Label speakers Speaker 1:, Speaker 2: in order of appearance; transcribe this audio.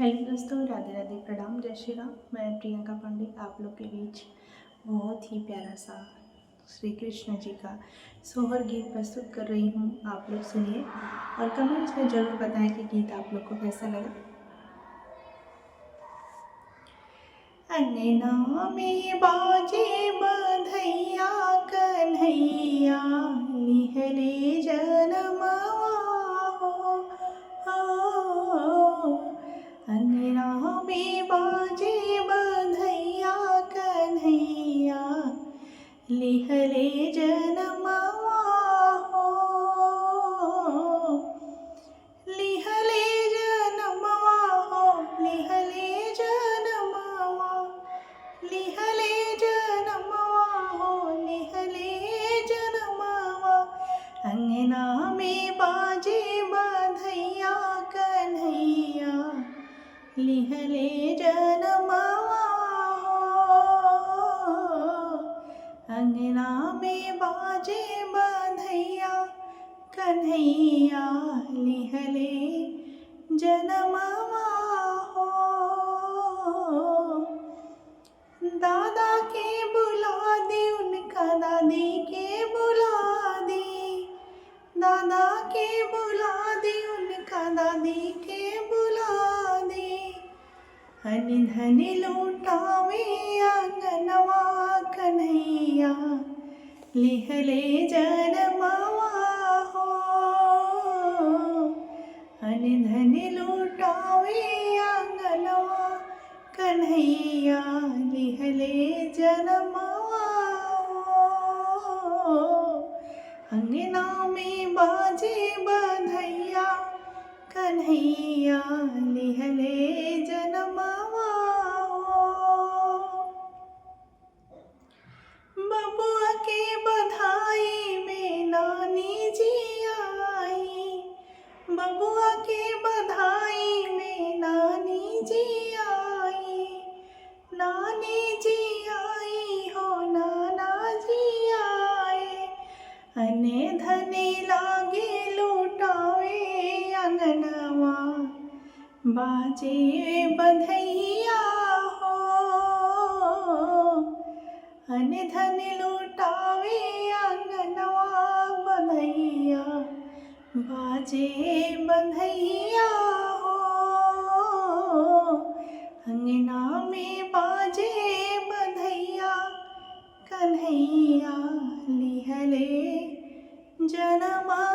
Speaker 1: Hello दोस्तों, राधे राधे, प्रणाम, जय श्री राम। मैं प्रियंका पांडे आप लोग के बीच बहुत ही प्यारा सा श्री कृष्ण जी का सोहर गीत प्रस्तुत कर रही हूँ। आप लोग सुनिए और कमेंट्स में ज़रूर बताएं कि गीत आप लोग को कैसा लगा। अंगना में बाजे बधैया कन्हैया लिहले जनमवा हो। अंगना में बाजे बधैया कन्हैया लिहले जनमवा हो। लिहले जनमवा हो, लिहले जनमवा, लिहले जनमवा हो, लिहले जनमवा। अंगना में बाजे बधैया कन्हैया लिहले जनमवा हो। अंगना में बाजे बधैया कन्हैया लिहले जनमवा हो। दादा के बुला दी उनका दादी के बुला दी, दादा के बुला दी उनका दादी के बुला दी। अन धन लूटावे आंगनवा कन्हैया लिहले जनमवा हो। अन धन लूटावे आंगनवा कन्हैया लिहले जनमवा हो। अंगना में बाजे बधैया कन्हैया लिहले जनमवा हो। बबुआ के बधाई में नानी जी आई, बबुआ के बधाई में नानी जी आई, नानी जी आई हो, नाना जी आए। अने धने लागे लूटावे अंगनवा बाजे बधैया हो। अने धन लूटावे अंगनवा बधैया बाजे बधैया हो। अंगना में बाजे बधैया कन्हैया लिहले जनमवा।